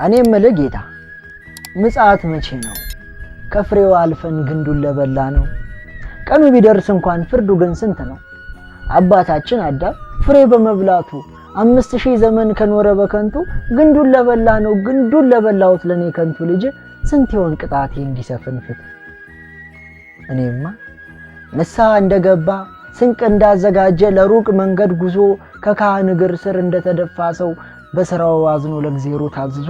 እኔ የምልህ ጌታ፣ ምጽአት መቼ ነው? ከፍሬው አልፈን ግንዱን ለበላ ነው። ቀኑ ቢደርስ እንኳን ፍርዱ ግን ስንት ነው? አባታችን አዳም ፍሬ በመብላቱ 5000 ዘመን ከኖረ በከንቱ፣ ግንዱን ለበላ ነው፣ ግንዱን ለበላሁት ለኔ ከንቱ ልጅ ስንት ይሆን ቅጣቴ እንዲሰፍን ፍትህ? እኔማ ንስሐ እንደገባ፣ ስንቅ እንዳዘጋጀ፣ ለሩቅ መንገድ ጉዞ ከካህን እግር ስር እንደተደፋ ሰው፣ በስራው አዝኖ ለእግዜሩ ታዝዞ፣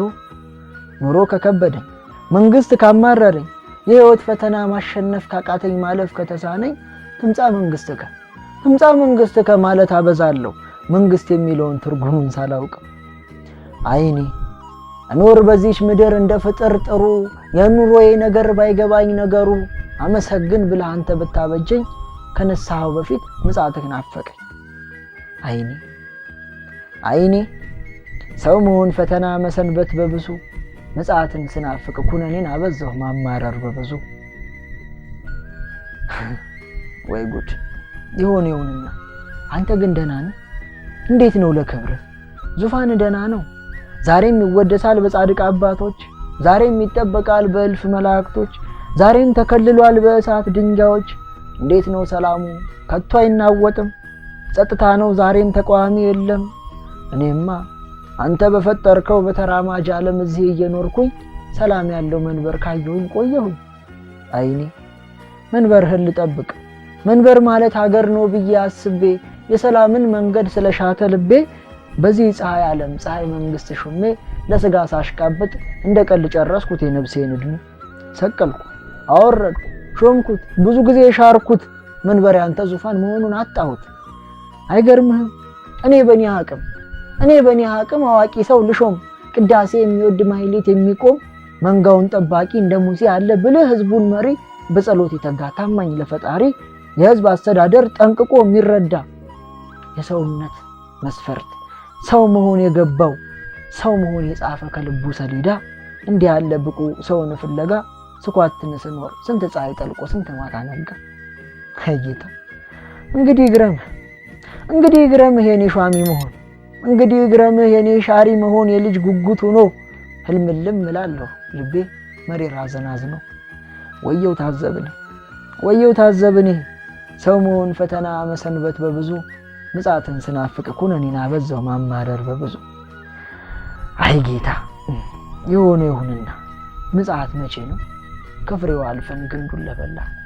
ኑሮ ከከበደኝ፣ መንግስት ካማረረኝ፣ የህይወት ፈተና ማሸነፍ ካቃተኝ፣ ማለፍ ከተሳነኝ፣ ትምጣ መንግስትከ፣ ትምጣ መንግስትከ ማለት አበዛለሁ፣ መንግስት የሚለውን ትርጉሙን ሳላውቅ። አይኔ እኖር በዚች ምድር እንደ ፍጥር ጥሩ፣ የኑሮዬ ነገር ባይገባኝ ነገሩ፣ አመሰግን ብለህ አንተ ብታበጀኝ፣ ከንስሐው በፊት ምጽአትህ ናፈቀኝ። አይኔ አይኔ ሰው መሆን ፈተና መሰንበት በብዙ፣ ምጽአትን ስናፍቅ ኩነኔን አበዛሁ ማማረር በብዙ። ወይ ጉድ! ይሆን ይሁንና አንተ ግን ደህና ነህ? እንዴት ነው ለክብርህ? ዙፋን ደህና ነው? ዛሬም ይወደሳል በጻድቅ አባቶች፣ ዛሬም ይጠበቃል በእልፍ መላእክቶች፣ ዛሬም ተከልሏል በእሳት ድንጋዮች። እንዴት ነው ሰላሙ? ከቶ አይናወጥም። ጸጥታ ነው፣ ዛሬም ተቃዋሚ የለም። እኔማ አንተ በፈጠርከው በተራማጅ ዓለም እዚህ እየኖርኩኝ ሰላም ያለው መንበር ካየሁኝ ቆየሁኝ። አይኔ መንበርህን ልጠብቅ፣ መንበር ማለት ሀገር ነው ብዬ አስቤ፣ የሰላምን መንገድ ስለሻተ ልቤ፣ በዚህ ፀሐይ ዓለም ፀሐይ መንግስት ሹሜ ለስጋ ሳሽቃብጥ እንደ ቀልድ ጨረስኩት የነፍሴን ዕድሜ። ሰቀልኩ፣ አወረድኩ፣ ሾምኩት፣ ብዙ ጊዜ ሻርኩት፣ መንበር ያንተ ዙፋን መሆኑን አጣሁት። አይገርምህም? እኔ በኔ አቅም አዋቂ ሰው ልሾም፣ ቅዳሴ የሚወድ፣ ማህሌት የሚቆም፣ መንጋውን ጠባቂ፣ እንደ ሙሴ ያለ ብልህ ህዝቡን መሪ፣ በጸሎት የተጋ፣ ታማኝ ለፈጣሪ፣ የህዝብ አስተዳደር ጠንቅቆ የሚረዳ፣ የሰውነት መስፈርት ሰው መሆን የገባው፣ ሰው መሆን የጻፈ ከልቡ ሰሌዳ፣ እንዲህ ያለ ብቁ ሰውን ፍለጋ ስኳትን ስኖር ስንት ፀሐይ ጠልቆ ስንት ማታ ነጋ። ጌታ፣ እንግዲህ ይግረምህ፣ እንግዲህ ይግረምህ የኔ ሿሚ መሆን፣ እንግዲህ ይግረምህ የኔ ሻሪ መሆን፣ የልጅ ጉጉት ሆኖ ህልምልም እላለሁ ልቤ መሪር ሐዘን አዝኖ። ወየው ታዘብን፣ ወየው ታዘብን፣ ሰው መሆን ፈተና መሰንበት በብዙ፣ ምጽአትን ስናፍቅ ኩነኔን አበዛው ማማረር በብዙ። አይ ጌታ፣ የሆነ ይሁንና ምጽአት መቼ ነው? ከፍሬው አልፈን ግንዱን ለበላ ነው።